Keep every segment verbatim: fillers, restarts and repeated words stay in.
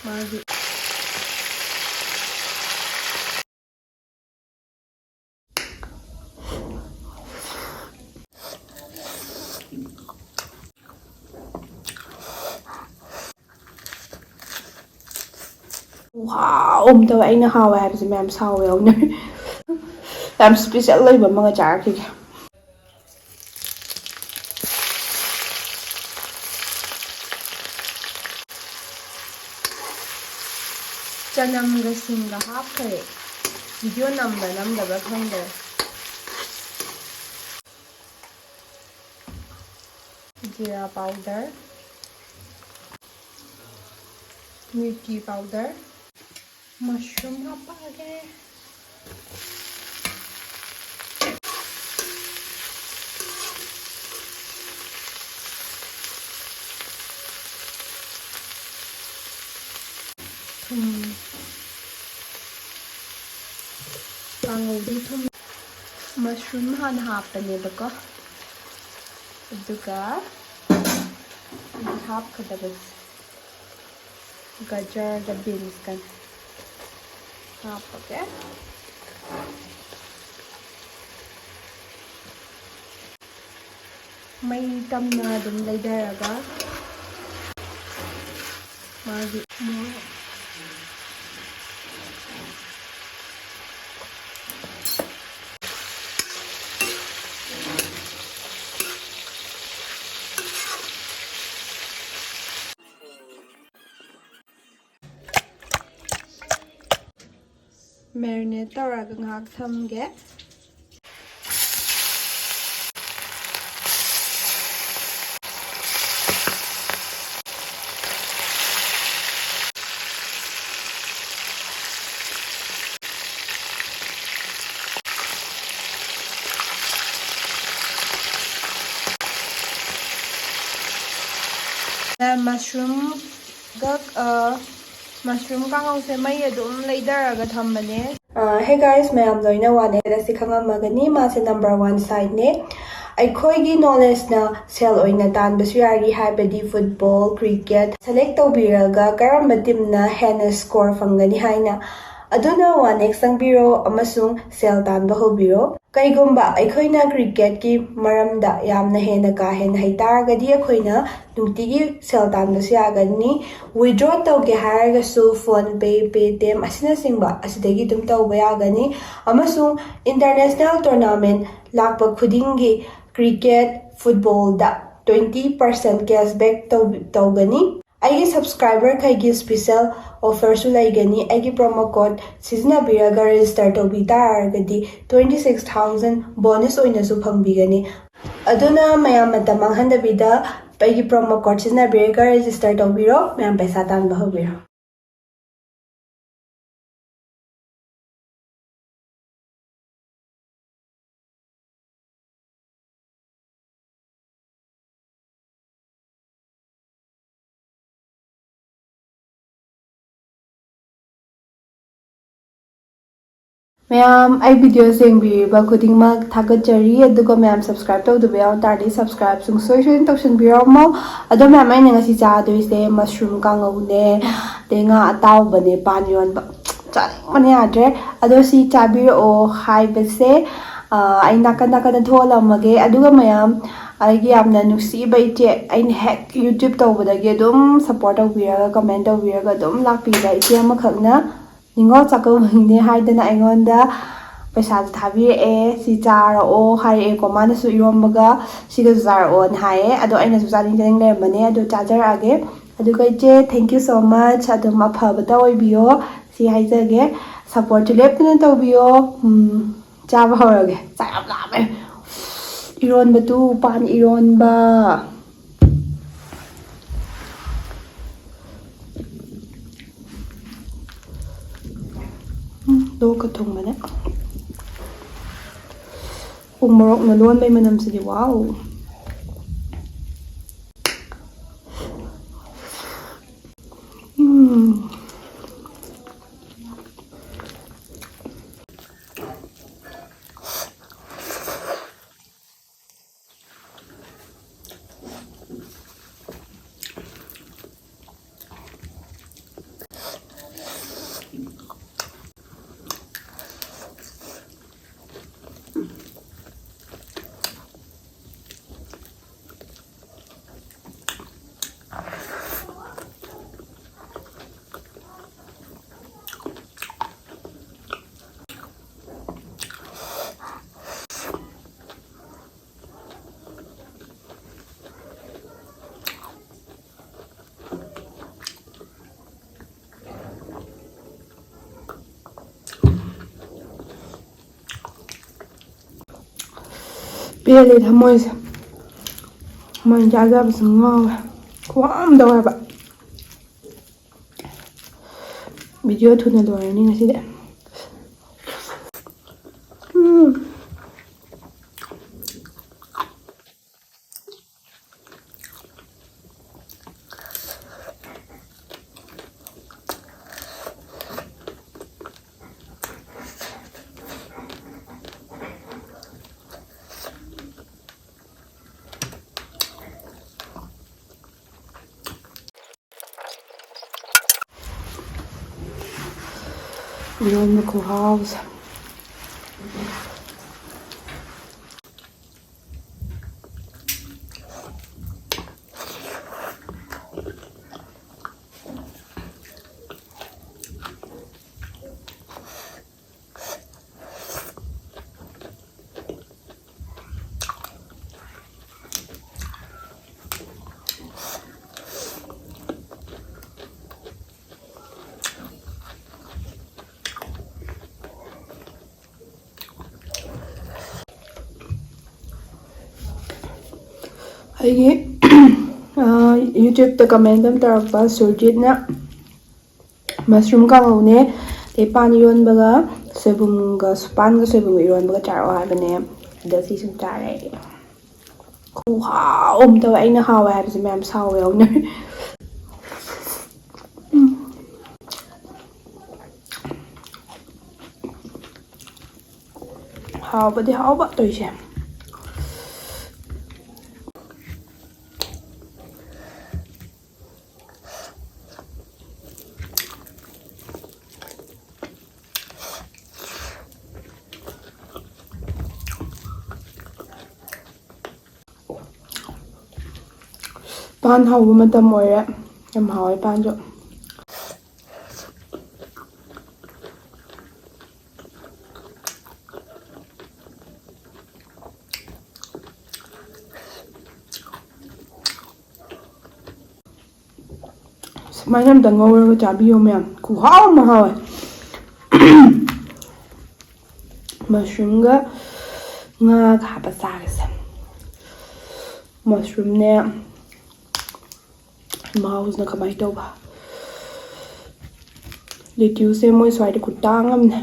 ꯃꯥꯒꯤ꯫ ꯍꯥꯎ ꯑꯝ ꯇꯧꯋꯦ꯫ ꯑꯩꯅ ꯍꯥꯎꯋꯦ ꯍꯥꯏꯕꯁꯦ ꯃꯌꯥꯝ ꯁꯥꯎꯕ ꯌꯥꯎꯅꯔꯦ꯫ ꯌꯥꯝ ꯏꯁꯄꯤꯁꯦꯜ ꯑꯣꯏꯕ ꯑꯃꯒ ꯆꯥꯔꯛꯈꯤꯒꯦ꯫ ꯆꯅꯝꯒ ꯁꯤꯡꯒ ꯍꯥꯞꯈ꯭ꯔꯦ꯫ ꯚꯤꯗꯤꯑꯣ ꯅꯝꯕ ꯅꯝꯗꯕ꯭ꯔꯥ ꯈꯪꯗ꯭ꯔꯦ꯫ ꯖꯤꯔꯥ ꯄꯥꯎꯗꯔ, ꯃꯤꯔꯆꯤ ꯄꯥꯎꯗꯔ, ꯃꯁꯔꯨꯝ ꯍꯥꯞꯄꯛꯑꯒꯦ꯫ ꯊꯨꯝ, ꯀꯥꯡꯉꯧꯗꯤ ꯊꯨꯝ, ꯃꯁꯔꯨꯝ ꯍꯥꯟꯅ ꯍꯥꯞꯄꯅꯦꯕꯀꯣ, ꯑꯗꯨꯒ ꯍꯥꯞꯀꯗꯕꯁꯦ ꯒꯖꯔꯒ ꯕꯤꯟꯁꯀꯅꯤ꯫ ꯍꯥꯞꯄꯒꯦ꯫ ꯃꯩ ꯇꯝꯅ ꯑꯗꯨꯝ ꯂꯩꯊꯔꯒ ꯃꯥꯒꯤ ꯃꯣꯔꯣꯛ marinate ꯇꯧꯔꯒ ꯉꯥꯏꯍꯥꯛ ꯊꯝꯒꯦ꯫ Mushroomꯒ, ꯑ, mushroom ꯀꯥꯡꯉꯧꯁꯦ ꯃꯩ ꯑꯗꯨꯝ ꯂꯩꯊꯔꯒ ꯊꯝꯕꯅꯦ꯫ ꯑ, hey guys, ꯃꯌꯥꯝ ꯂꯣꯏꯅ ꯋꯥꯅꯦ ꯑꯁꯤ ꯈꯪꯉꯝꯃꯒꯅꯤ, ꯃꯥꯁꯦ number one sideꯅꯦ꯫ ꯑꯩꯈꯣꯏꯒꯤ ꯅꯣꯂꯦꯖꯅ ꯁꯦꯜ ꯑꯣꯏꯅ ꯇꯥꯟꯕꯁꯨ ꯌꯥꯔꯤ, ꯍꯥꯏꯕꯗꯤ ꯐꯨꯠꯕꯣꯜ, ꯀ꯭ꯔꯤꯀꯦꯠ ꯁꯦꯂꯦꯛ ꯇꯧꯕꯤꯔꯒ ꯀꯔꯝꯕ ꯇꯤꯝꯅ ꯍꯦꯟꯅ ꯁ꯭ꯀꯣꯔ ꯐꯪꯒꯅꯤ ꯍꯥꯏꯅ꯫ ꯑꯗꯨꯅ ꯋꯥꯟ ꯑꯦꯛꯁ ꯆꯪꯕꯤꯔꯣ ꯑꯃꯁꯨꯡ ꯁꯦꯜ ꯇꯥꯟꯕ ꯍꯧꯕꯤꯔꯣ꯫ ꯀꯩꯒꯨꯝꯕ ꯑꯩꯈꯣꯏꯅ ꯀ꯭ꯔꯤꯀꯦꯠꯀꯤ ꯃꯔꯝꯗ ꯌꯥꯝꯅ ꯍꯦꯟꯅ ꯀꯥ ꯍꯦꯟꯅ ꯍꯩꯇꯥꯔꯒꯗꯤ, ꯑꯩꯈꯣꯏꯅ ꯅꯨꯡꯇꯤꯒꯤ ꯁꯦꯜ ꯇꯥꯟꯕꯁꯨ ꯌꯥꯒꯅꯤ꯫ ꯋꯤꯗ꯭ꯔꯣ ꯇꯧꯒꯦ ꯍꯥꯏꯔꯒꯁꯨ PhonePe, Paytm ꯑꯁꯤꯅꯆꯤꯡꯕ ꯑꯁꯤꯗꯒꯤ ꯑꯗꯨꯝ ꯇꯧꯕ ꯌꯥꯒꯅꯤ꯫ ꯑꯃꯁꯨꯡ ꯏꯟꯇꯔꯅꯦꯁꯅꯦꯜ ꯇꯣꯔꯅꯥꯃꯦꯟ ꯂꯥꯛꯄ ꯈꯨꯗꯤꯡꯒꯤ ꯀ꯭ꯔꯤꯀꯦꯠ, ꯐꯨꯠꯕꯣꯜꯗ twenty percent cashback ꯇꯧ-, ꯇꯧꯒꯅꯤ꯫ ꯑꯩꯒꯤ ꯁꯕꯁꯀ꯭ꯔꯥꯏꯕꯔꯈꯩꯒꯤ ꯁ꯭ꯄꯤꯁꯦꯜ ꯑꯣꯐꯔꯁꯨ ꯂꯩꯒꯅꯤ꯫ ꯑꯩꯒꯤ ꯄ꯭ꯔꯣꯃꯣ ꯀꯣꯗ ꯁꯤꯖꯤꯟꯅꯕꯤꯔꯒ ꯔꯦꯖꯤꯁꯇꯔ ꯇꯧꯕꯤ ꯇꯥꯔꯒꯗꯤ twenty six thousand ꯕꯣꯅꯁ ꯑꯣꯏꯅꯁꯨ ꯐꯪꯕꯤꯒꯅꯤ꯫ ꯑꯗꯨꯅ ꯃꯌꯥꯝ ꯃꯇꯝ ꯃꯥꯡꯍꯟꯗꯕꯤꯗ ꯑꯩꯒꯤ ꯄ꯭ꯔꯣꯃꯣ ꯀꯣꯗ ꯁꯤꯖꯤꯟꯅꯕꯤꯔꯒ ꯔꯦꯖꯤꯁꯇꯔ ꯇꯧꯕꯤꯔꯣ꯫ ꯃꯌꯥꯝ ꯄꯩꯁꯥ ꯇꯥꯟꯕ ꯍꯧꯕꯤꯔꯣ꯫ ꯃꯌꯥꯝ, ꯑꯩ ꯚꯤꯗꯤꯑꯣꯁꯦ ꯌꯦꯡꯕꯤꯔꯤꯕ ꯈꯨꯗꯤꯡꯃꯛ ꯊꯥꯒꯠꯆꯔꯤ꯫ ꯑꯗꯨꯒ ꯃꯌꯥꯝ, ꯁꯕꯁꯀ꯭ꯔꯥꯏꯕ ꯇꯧꯗꯕ ꯌꯥꯎ ꯇꯥꯔꯗꯤ, ꯁꯕꯁꯀ꯭ꯔꯥꯏꯕ ꯁꯨꯡꯁꯣꯏ ꯁꯣꯏꯗꯅ ꯇꯧꯁꯟꯕꯤꯔꯝꯃꯣ꯫ ꯑꯗꯣ ꯃꯌꯥꯝ, ꯑꯩꯅ ꯉꯁꯤ ꯆꯥꯗꯣꯏꯁꯦ ꯃꯁꯔꯨꯝ ꯀꯥꯡꯉꯧꯅꯦ, ꯑꯗꯩ ꯉꯥ ꯑꯇꯥꯎꯕꯅꯦ, ꯄꯥꯟ ꯏꯔꯣꯟꯕ꯫ ꯆꯥꯅꯤꯡꯕꯅ ꯌꯥꯗ꯭ꯔꯦ꯫ ꯑꯗꯣ ꯁꯤ ꯆꯥꯕꯤꯔꯛꯑꯣ ꯍꯥꯏꯕꯁꯦ, ꯑ, ꯑꯩ ꯅꯥꯀꯟ ꯅꯥꯀꯟꯗ ꯊꯣꯛꯍꯜꯂꯝꯃꯒꯦ꯫ ꯑꯗꯨꯒ ꯃꯌꯥꯝ, ꯑꯩꯒꯤ ꯌꯥꯝꯅ ꯅꯨꯡꯁꯤꯕ ꯏꯆꯦ, ꯑꯩꯅ ꯍꯦꯛ YouTube ꯇꯧꯕꯗꯒꯤ ꯑꯗꯨꯝ ꯁꯞꯄꯣꯔꯠ ꯇꯧꯕꯤꯔꯒ, ꯀꯃꯦꯟ ꯇꯧꯕꯤꯔꯒ ꯑꯗꯨꯝ ꯂꯥꯛꯄꯤꯕ ꯏꯆꯦ ꯑꯃꯈꯛꯅ, ꯅꯤꯉꯣꯜ ꯆꯥꯛꯀꯧꯕꯒꯤꯅꯦ ꯍꯥꯏꯗꯅ ꯑꯩꯉꯣꯟꯗ ꯄꯩꯁꯥꯁꯨ ꯊꯥꯕꯤꯔꯛꯑꯦ꯫ "ꯁꯤ ꯆꯥꯔꯛꯑꯣ" ꯍꯥꯏꯔꯛꯑꯦꯀꯣ꯫ ꯃꯥꯅꯁꯨ ꯏꯔꯣꯝꯕꯒ ꯁꯤꯒꯁꯨ ꯆꯥꯔꯛꯑꯣꯅ ꯍꯥꯏꯌꯦ꯫ ꯑꯗꯣ ꯑꯩꯅꯁꯨ ꯆꯥꯅꯤꯡ ꯆꯥꯅꯤꯡ ꯂꯩꯔꯝꯕꯅꯦ꯫ ꯑꯗꯣ ꯆꯥꯖꯔꯛꯑꯒꯦ꯫ ꯑꯗꯨꯒ ꯏꯆꯦ, thank you so much꯫ ꯑꯗꯨꯝ ꯑꯐꯕꯇ ꯑꯣꯏꯕꯤꯌꯣ꯫ ꯁꯤ ꯍꯥꯏꯖꯒꯦ꯫ ꯁꯞꯄꯣꯔꯠꯁꯨ ꯂꯦꯞꯇꯅ ꯇꯧꯕꯤꯌꯣ꯫ ꯎꯝ, ꯆꯥꯕ ꯍꯧꯔꯒꯦ꯫ ꯆꯥꯛ ꯌꯥꯝ ꯂꯥꯝꯃꯦ꯫ ꯏꯔꯣꯟꯕꯗꯨ, ꯄꯥꯟ ꯏꯔꯣꯟꯕ꯫ ꯎꯝ, ꯂꯣꯛꯀ ꯊꯨꯡꯕꯅꯦ꯫ ꯎ ꯃꯣꯔꯣꯛꯅ ꯂꯣꯟꯕꯩ ꯃꯅꯝꯁꯤꯗꯤ, ꯋꯥꯎ꯫ ꯎꯝ꯫ ꯄꯦꯜꯂꯦ ꯊꯃꯣꯏꯁꯦ꯫ ꯃꯣꯏꯅ ꯆꯥꯖꯕꯁꯨ ꯉꯥꯎꯋꯦ꯫ ꯈꯨꯍꯥꯎ ꯑꯃ ꯇꯧꯋꯦꯕ꯫ ꯚꯤꯗꯤꯑꯣ ꯊꯨꯅ ꯂꯣꯏꯔꯅꯤ ꯉꯁꯤꯗꯤ꯫ ꯎꯝ꯫ ꯏꯔꯣꯟꯕ ꯈꯨꯍꯥꯎꯁꯦ꯫ ꯑꯩꯒꯤ, ꯑ, YouTube-ꯇ comment ꯑꯃ ꯇꯧꯔꯛꯄ ꯁꯨꯔꯖꯤꯠꯅ mushroom ꯀꯥꯡꯍꯧꯅꯦ, ꯑꯗꯩ ꯄꯥꯟ ꯏꯔꯣꯟꯕꯒ ꯁꯣꯏꯕꯨꯝꯒ, ꯄꯥꯟꯒ ꯁꯣꯏꯕꯨꯝꯒ ꯏꯔꯣꯟꯕꯒ ꯆꯥꯔꯛꯑꯣ ꯍꯥꯏꯕꯅꯦ꯫ ꯑꯗ ꯁꯤꯁꯨ ꯆꯥꯔꯦ꯫ ꯈꯨꯍꯥꯎ ꯑꯃ ꯇꯧꯋꯦ꯫ ꯑꯩꯅ ꯍꯥꯎꯋꯦ ꯍꯥꯏꯕꯁꯦ ꯃꯌꯥꯝ ꯁꯥꯎꯕ ꯌꯥꯎꯅꯔꯦ꯫ ꯎꯝ꯫ ꯍꯥꯎꯕꯗꯤ ꯍꯥꯎꯕ ꯇꯧꯔꯤꯁꯦ꯫ ꯄꯥꯟ ꯍꯧꯕ ꯃꯇꯝ ꯑꯣꯏꯔꯦ꯫ ꯌꯥꯝ ꯍꯥꯎꯋꯦ ꯄꯥꯟꯁꯨ꯫ ꯁꯨꯃꯥꯏꯅ ꯑꯝꯇ ꯉꯧꯔꯒ ꯆꯥꯕꯤꯌꯣ ꯃꯌꯥꯝ, ꯈꯨꯍꯥꯎ ꯑꯃ ꯍꯥꯎꯋꯦ꯫ Mushroom-ꯒ ꯉꯥꯒ ꯍꯥꯞꯄ ꯆꯥꯒꯁꯦ꯫ ꯃꯁꯔꯨꯝꯅꯦ꯫ ꯃꯍꯥꯎꯁꯤꯅ ꯀꯃꯥꯏꯅ ꯇꯧꯕ? ꯂꯤꯇ꯭ꯌꯨꯁꯁꯦ ꯃꯣꯏ ꯁ꯭ꯋꯥꯏꯗ ꯈꯨꯇꯥꯡ ꯑꯃꯅꯦ꯫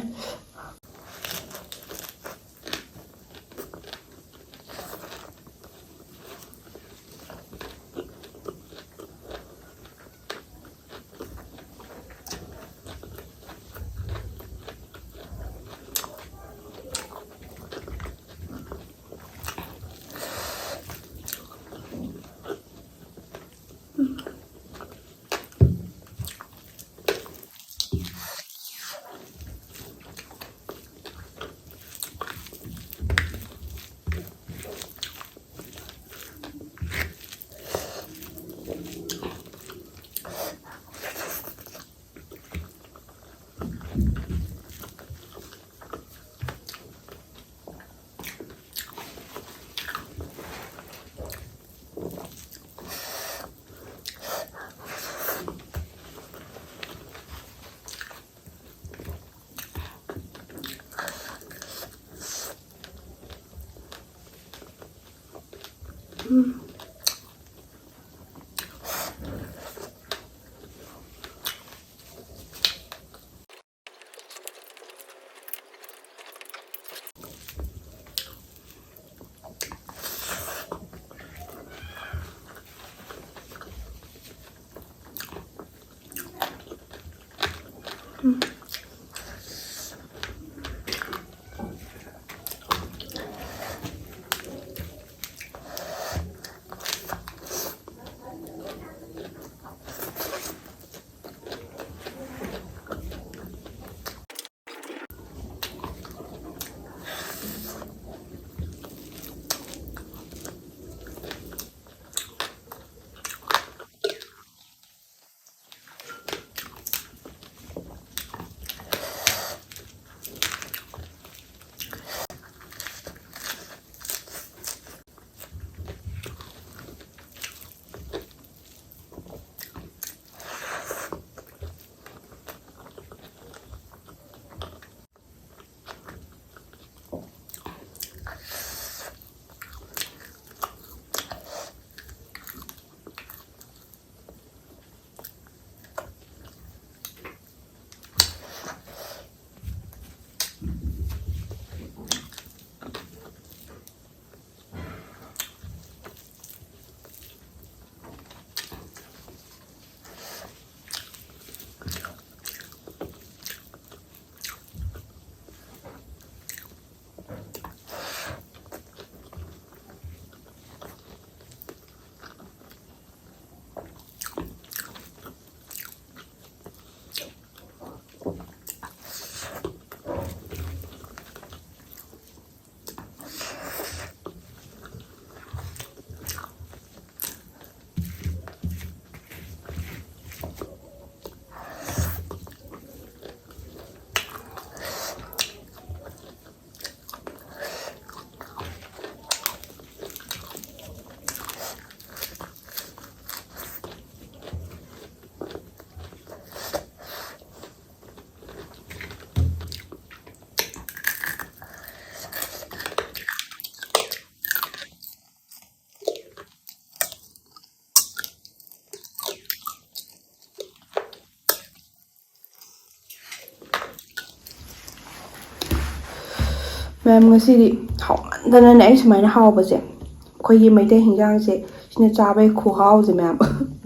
ꯃꯌꯥꯝ, ꯉꯁꯤꯗꯤ ꯍꯥꯎꯃꯟꯗꯅꯅꯦ, ꯑꯩ ꯁꯨꯃꯥꯏꯅ ꯍꯥꯎꯕꯁꯦ, ꯑꯩꯈꯣꯏꯒꯤ ꯃꯩꯇꯩ ꯍꯤꯟꯖꯥꯡꯁꯦ ꯁꯤꯅ ꯆꯥꯕꯩ ꯈꯨꯍꯥꯎꯁꯦ ꯃꯌꯥꯝ,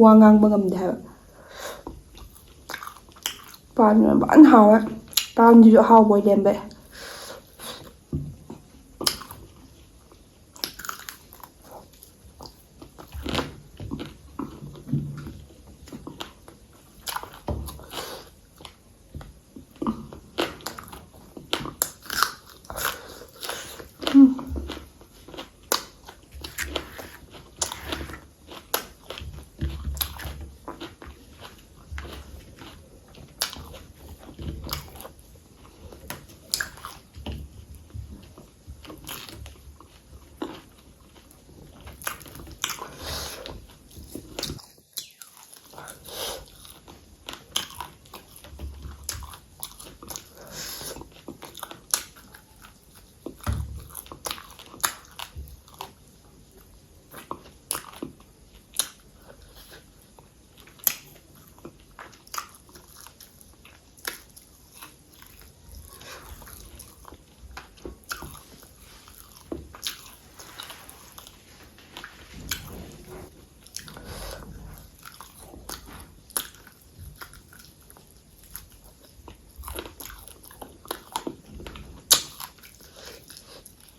ꯋꯥ ꯉꯥꯡꯕ ꯉꯝꯗꯦ ꯍꯥꯏꯕ꯫ ꯄꯥꯟ ꯐꯖꯅ ꯍꯥꯎꯋꯦ꯫ ꯄꯥꯟꯁꯤꯁꯨ ꯑꯍꯥꯎꯕ ꯑꯣꯏ ꯂꯩꯔꯝꯕꯩ꯫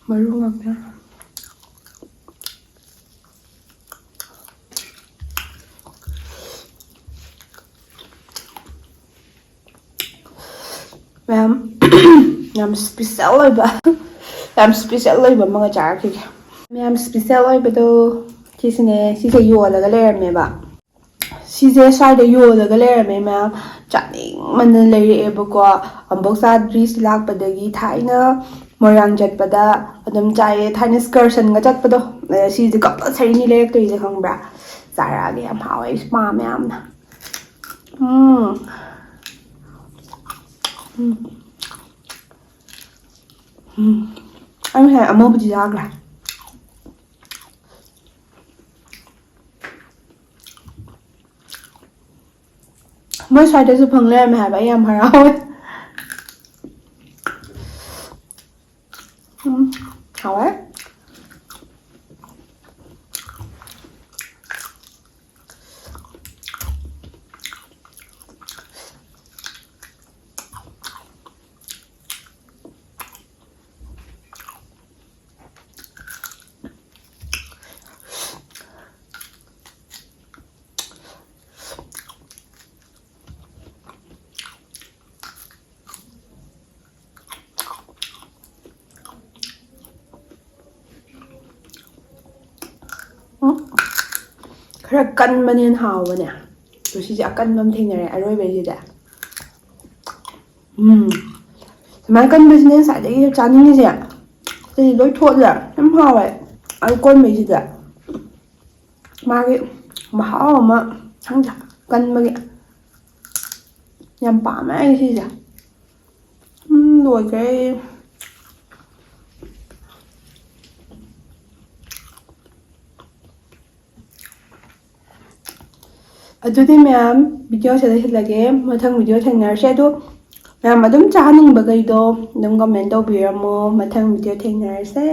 ꯃꯔꯨ ꯉꯥꯛꯇ꯫ ꯃꯌꯥꯝ, ꯌꯥꯝ ꯏꯁꯄꯤꯁꯦꯜ ꯑꯣꯏꯕ, ꯌꯥꯝ ꯏꯁꯄꯤꯁꯦꯜ ꯑꯣꯏꯕ ꯑꯃꯒ ꯆꯥꯔꯛꯈꯤꯒꯦ꯫ ꯃꯌꯥꯝ, ꯏꯁꯄꯤꯁꯦꯜ ꯑꯣꯏꯕꯗꯣ ꯁꯤꯁꯤꯅꯦ, ꯁꯤꯁꯦ ꯌꯣꯜꯂꯒ ꯂꯩꯔꯝꯃꯦꯕ꯫ ꯁꯤꯁꯦ ꯁ꯭ꯋꯥꯏꯗ ꯌꯣꯜꯂꯒ ꯂꯩꯔꯝꯃꯦ ꯃꯌꯥꯝ꯫ ꯆꯥꯅꯤꯡꯃꯟꯗꯅ ꯂꯩꯔꯛꯑꯦꯕꯀꯣ꯫ ꯑꯃꯨꯛꯐꯥꯎ ꯆꯥꯗ꯭ꯔꯤ꯫ ꯁꯤ ꯂꯥꯛꯄꯗꯒꯤ ꯊꯥꯏꯅ ꯃꯣꯏꯔꯥꯡ ꯆꯠꯄꯗ ꯑꯗꯨꯝ ꯆꯥꯏꯌꯦ꯫ ꯊꯥꯏꯅ ꯁ꯭ꯀꯔꯁꯟꯒ ꯆꯠꯄꯗꯣ, ꯑ, ꯁꯤꯁꯦ ꯀꯝꯄꯜꯁꯔꯤꯅꯤ ꯂꯩꯔꯛꯇꯣꯏꯁꯦ, ꯈꯪꯕ꯭ꯔꯥ? ꯆꯥꯔꯛꯑꯒꯦ, ꯌꯥꯝ ꯍꯥꯎꯋꯦ, ꯑꯩꯁꯨ ꯄꯥꯝꯃꯦ ꯌꯥꯝꯅ꯫ ꯎꯝ꯫ ꯎꯝ꯫ ꯎꯝ꯫ ꯑꯩ ꯉꯁꯥꯏ ꯑꯃꯕꯨꯗꯤ ꯆꯥꯈ꯭ꯔꯦ꯫ ꯃꯣꯏ ꯁ꯭ꯋꯥꯏꯗꯁꯨ ꯐꯪ ꯂꯩꯔꯝꯃꯦ ꯍꯥꯏꯕ, ꯑꯩ ꯌꯥꯝ ꯍꯔꯥꯎꯋꯦ꯫ ꯈꯔ ꯀꯟꯕꯅ ꯍꯦꯟꯅ ꯍꯥꯎꯕꯅꯦ꯫ ꯑꯗꯣ ꯁꯤꯁꯦ ꯑꯀꯟꯕ ꯑꯃ ꯊꯦꯡꯅꯔꯦ ꯑꯔꯣꯏꯕꯩꯁꯤꯗ꯫ ꯎꯝ, ꯁꯨꯃꯥꯏꯅ ꯀꯟꯕꯁꯤꯅꯦ ꯉꯁꯥꯏꯗꯒꯤ ꯆꯥꯅꯤꯡꯉꯤꯁꯦ꯫ ꯑꯇꯩꯗꯤ ꯂꯣꯏ ꯊꯣꯠꯂꯦ, ꯌꯥꯝ ꯍꯥꯎꯋꯦ꯫ ꯑꯀꯣꯟꯕꯩꯁꯤꯗ ꯃꯥꯒꯤ ꯃꯍꯥꯎ ꯑꯃ ꯈꯪꯗꯦ, ꯀꯟꯕꯒꯤ꯫ ꯌꯥꯝ ꯄꯥꯝꯃꯦ ꯑꯩ ꯁꯤꯁꯦ꯫ ꯎꯝ, ꯂꯣꯏꯈ꯭ꯔꯦ꯫ ꯑꯗꯨꯗꯤ ꯃꯌꯥꯝ, video ꯁꯦ ꯂꯣꯏꯁꯤꯜꯂꯒꯦ꯫ ꯃꯊꯪ video ꯊꯦꯡꯅꯔꯁꯦ꯫ ꯑꯗꯣ ꯃꯌꯥꯝ ꯑꯗꯨꯝ ꯆꯥꯍꯟꯅꯤꯡꯕꯈꯩꯗꯣ ꯑꯗꯨꯝ comment ꯇꯧꯕꯤꯔꯝꯃꯣ꯫ ꯃꯊꯪ video ꯊꯦꯡꯅꯔꯁꯦ꯫